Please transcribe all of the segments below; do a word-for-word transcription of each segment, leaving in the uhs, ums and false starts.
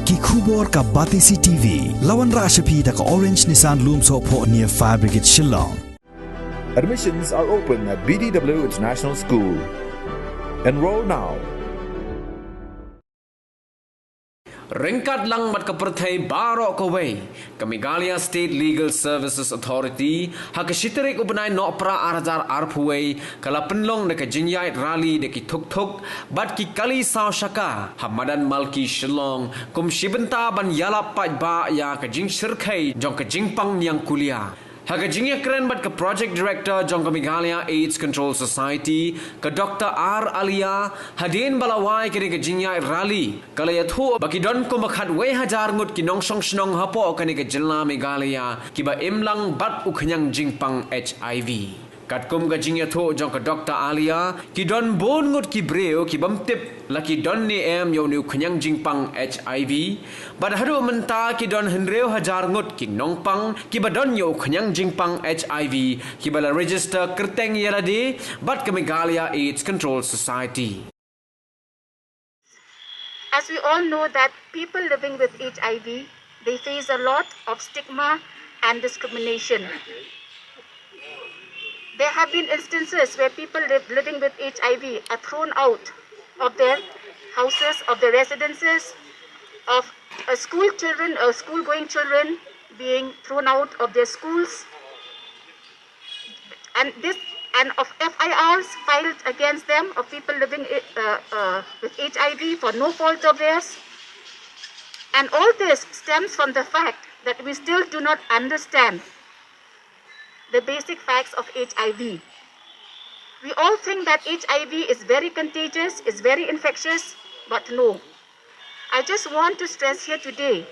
Ki khubor ka Batesi T V. La wanrah sha phi da ka Orange Nissan Lumsohphoh near Fire Brigade Shillong. Admissions are open at B D W International School. Enroll now. Ryngkat lang bad ka pyrthei baroh kawei, ka Meghalaya State Legal Services Authority ha ka shi tarik u bnai Nohprah ar hajar arphew wei ka la pynlong da ka jingïaid rally da ki thuk thuk bad ki kali saw shaka ha madan Malki Shillong, kum shi bynta ban ïalap paidbah ïa ka jingshyrkhei jong ka jingpang niangkulia. Ha ka jingïakren bad ka Project Director jong ka Meghalaya AIDS Control Society, ka Doctor R Alia, hadien ba la wai kane ka jingïaid rally, ka la ïathuh ba ki don kumba khatwei hajar ngut ki nongshong shnong hapoh kane ka jylla Meghalaya kiba im lang bad u khñiang jingpang H I V. Katkum ka jingïathuh jong ka Doctor Alia, ki don bun ngut ki briew ki bym tip la ki don ne em ïa une u khñiang jingpang H I V. Bad haduh mynta ki don hynriew hajar ngut ki nongpang kiba don ïa u khñiang jingpang H I V kiba la register kyrteng ïa lade bad ka Meghalaya AIDS Control Society. As we all know that people living with H I V, they face a lot of stigma and discrimination. There have been instances where people live, living with H I V are thrown out of their houses, of their residences, of uh, school children, uh, school-going children being thrown out of their schools, and this and of F I Rs filed against them of people living i- uh, uh, with H I V for no fault of theirs. And all this stems from the fact that we still do not understand the basic facts of H I V. We all think that H I V is very contagious, is very infectious, but no. I just want to stress here today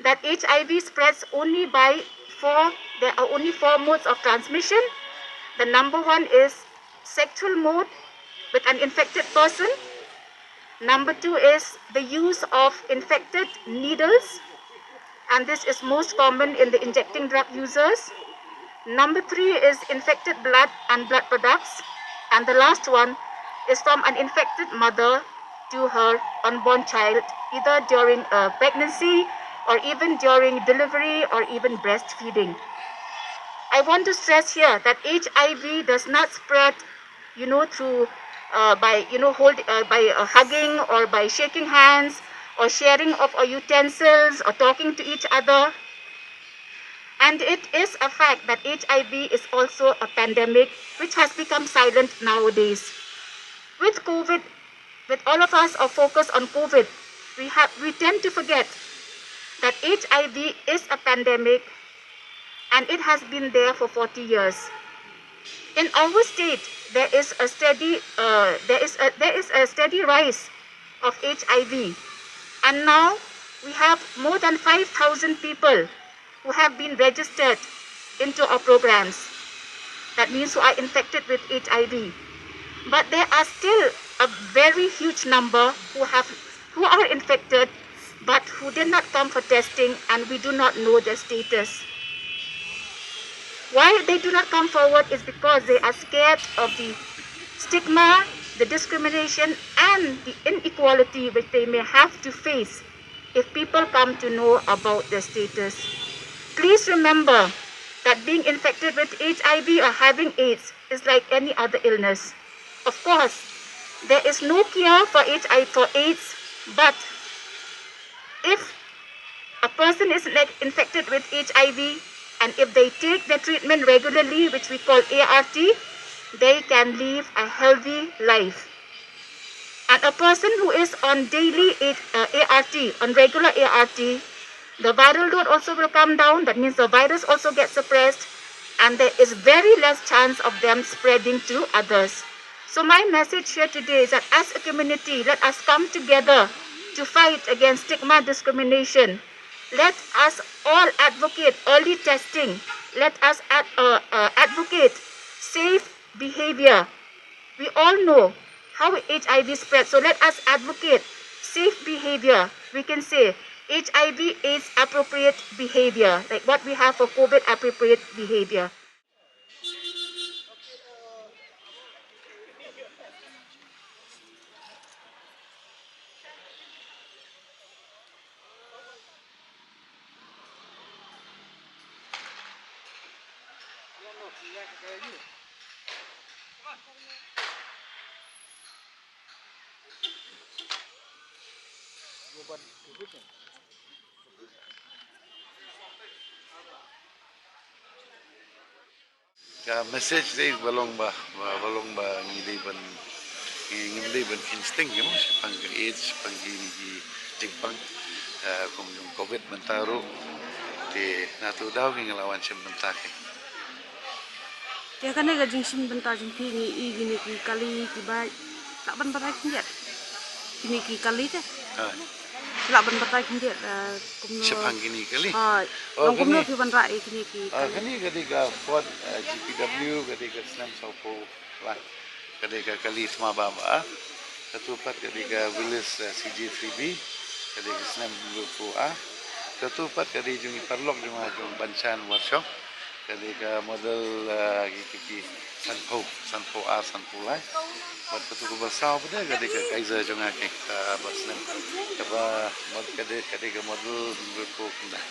that H I V spreads only by four, there are only four modes of transmission. The number one is sexual mode with an infected person. Number two is the use of infected needles, and this is most common in the injecting drug users. Number three is infected blood and blood products. And the last one is from an infected mother to her unborn child, either during a pregnancy or even during delivery or even breastfeeding. I want to stress here that H I V does not spread, you know, through uh, by, you know, hold uh, by uh, hugging or by shaking hands or sharing of our utensils or talking to each other. And it is a fact that H I V is also a pandemic which has become silent nowadays. With COVID, with all of us are focused on COVID, we have we tend to forget that H I V is a pandemic and it has been there for forty years. In our state, there is a steady uh, there is a there is a steady rise of H I V, and now we have more than five thousand people who have been registered into our programs. That means who are infected with H I V. But there are still a very huge number who have who are infected but who did not come for testing, and we do not know their status. Why they do not come forward is because they are scared of the stigma, the discrimination, and the inequality which they may have to face if people come to know about their status. Please remember that being infected with H I V or having AIDS is like any other illness. Of course, there is no cure for H I V, for AIDS, but if a person is ne- infected with H I V and if they take the treatment regularly, which we call A R T, they can live a healthy life. And a person who is on daily A- uh, A R T, on regular A R T, the viral load also will come down. That means the virus also gets suppressed, and there is very less chance of them spreading to others. So my message here today is that as a community, let us come together to fight against stigma, discrimination. Let us all advocate early testing. Let us ad- uh, uh, advocate safe behavior. We all know how H I V spreads, so let us advocate safe behavior. We can say H I V is appropriate behavior, like what we have for COVID appropriate behavior. Ka message dei ba long ba, ba, ba long ba ngi dei ban, ngi, ngim dei ban kheiñ sting, ki mo, shaphang ka AIDS, shaphang kine ki jingpang, eh, kum jong covid mynta ruh. Te na tu daw ki nga la wan shim mynta ki. Te kane ka jingshim bynta jong phi ngi i kine ki kali ki bike. Lah ban batai khyndiat. Kine ki kali te. Ha. Lah ban batai khyndiat, eh, kumno. Shaphang kine ki kali. Ha. Oh, long kumno kane. Phi wanrah i kine ki kali. Ah, kane ka dei ka Ford, eh, G P W, ka dei ka snem sawphew lai. Ka dei ka kali thma ba ba. Katu pat ka dei ka Willys, eh, C J three B. Ka dei ka snem hynriewphew ar. Katu pat ka dei jong i paralok jong nga jong Banshan Warshaw. Ka dei ka model, eh, ki, ki, ki, sanphew, sanphew ar, sanphew lai. Bad katu kaba saw pat ka dei ka Kaiser jong nga ki, kaba snem. Kaba mod-, ka dei, ka dei ka model hynriewphew khyndai.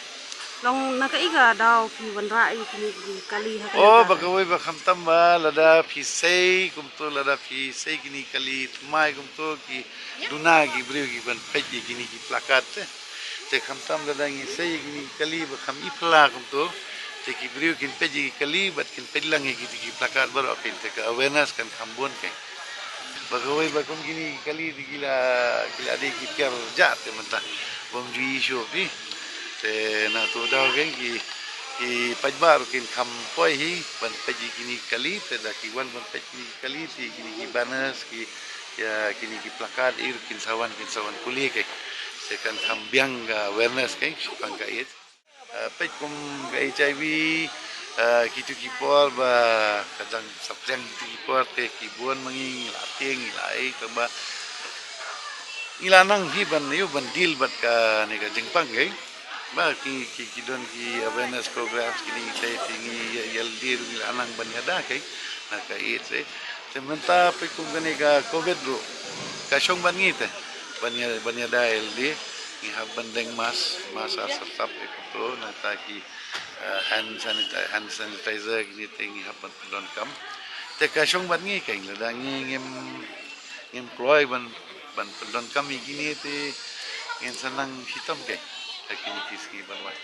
Long na kaei ka daw phi wanrah i kine ki kali ha kane ka. Oh, ba kawei ba khamtam ba lada phi sei kumtu, lada phi sei kine ki kali thymmai kumtu, ki duna ki briew ki ban peit ïa kine ki plakat te. Te khamtam lada ngi sei ïa kine ki kali ba kham i phylla kumtu, te ki briew kin peit ïa ki kali bad kin peit lang ïa kine ki plakat baroh kein, te ka awareness kan kham bun kein. Ba kawei ba kum kine ki kali te ki la, ki la dei ki pher jait te mynta. Bym ju i shuh phi. Te na tu daw kein ki, ki paidbah ruh kin kham poi hi ban peit ïa kine ki kali, te da ki wan ban peit kine ki kali, te kine ki banners, ki, ïa kine ki plakat, i ruh kin sa wan, kin sa wan pule kein. Te kan kham biang ka awareness kein shaphang ka AIDS. Eh, peit kum ka H I V, eh, kitu ki por ba ka dang saphriang kitu ki por te ki bun ma ngi, ngi la tieng, ngi la ei, tang ba ngi la nang hi ban ïoh ban deal bad kane ka jingpang kein. Ba ki, ki, ki don ki awareness programs kine, te, te ngi ïa, ïa lade ruh ngi la nang ban ïada kein na ka AIDS, eh. Te mynta peit kum kane ka covid ruh ka shong bad ngi te ban ïa, ban ïada ïa lade. Ngi hap ban deng mask, mask ar syrtap, eh, kumtu, nangta ki, eh, hand saniti-, hand sanitizer kine te ngi hap ban pyndonkam. Te ka shong bad ngi kein, lada ngi ngim, ngim kloi ban, ban pyndonkam ïa kine te ngin sa nang shitom kein ha kine ki sngi ban wan.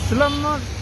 Shalom mo.